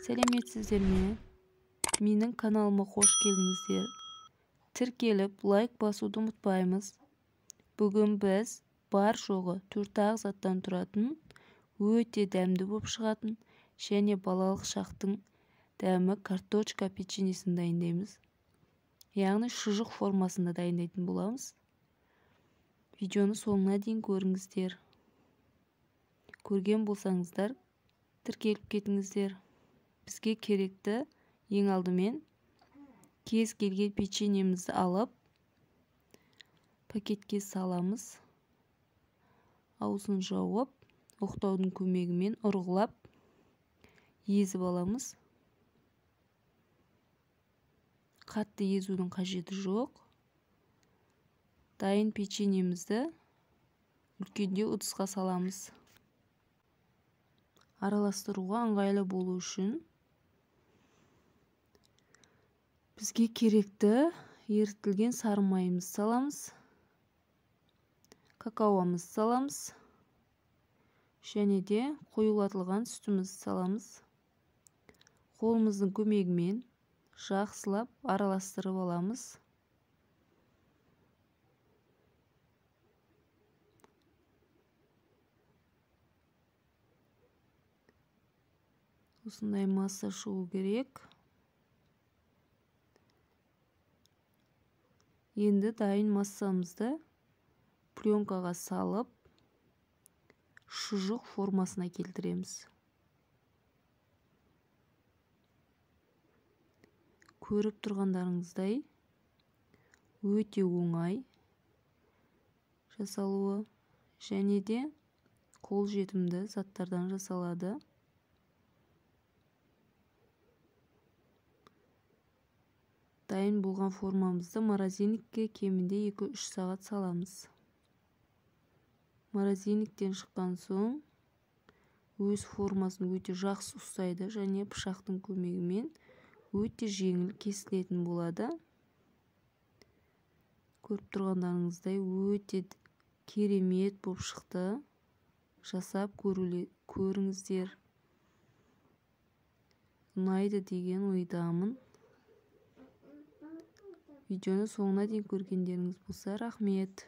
Сәлеметсіздер ме? Менің каналыма қош келдіңіздер. Тіркеліп, лайк басуды ұмытпаймыз. Бүгін біз бар жоғы 4-ақ заттан тұратын, өте дәмді болып шығатын және балалық шақтың дәмі картошка печеньесін дайындаймыз. Яғни шұжық формасында дайындайтын боламыз. Видеоны соңына дейін көріңіздер. Көрген болсаңыздар, тіркеліп кетіңіздер. Бізге керекті ең алдымен кез келген печеньемізді алып пакетке саламыз. Аузын жауып, оқтаудың көмегімен ұрғылап езіп аламыз. Қатты езудің қажеті жоқ. Дайын печеньемізді үлкендеу ыдысқа саламыз. Араластыруға ыңғайлы болу үшін бізге керекті ерітілген сары майымызды саламыз, какаомызды саламыз және де қоюлатылған сүтімізді саламыз. Қолымыздың көмегімен жақсылап араластырып аламыз. Осындай масса шығу керек. Енді дайын массамызды пленкаға салып, шұжық формасына келтіреміз. Көріп тұрғандарыңыздай өте оңай жасалуы және де қолжетімді заттардан жасалады. Дайын болған формамызды морозильникке кемінде 2-3 сағат саламыз. Морозильниктен шыққан соң өз формасын өте жақсы ұстайды және пышақтың көмегімен өте жеңіл кесілетін болады. Көріп тұрғандарыңыздай өте керемет болып шықты. Жасап көріңіздер. Ұнайды деген ойдамын. Видеоны соңына дейін көргендеріңіз болса, рахмет.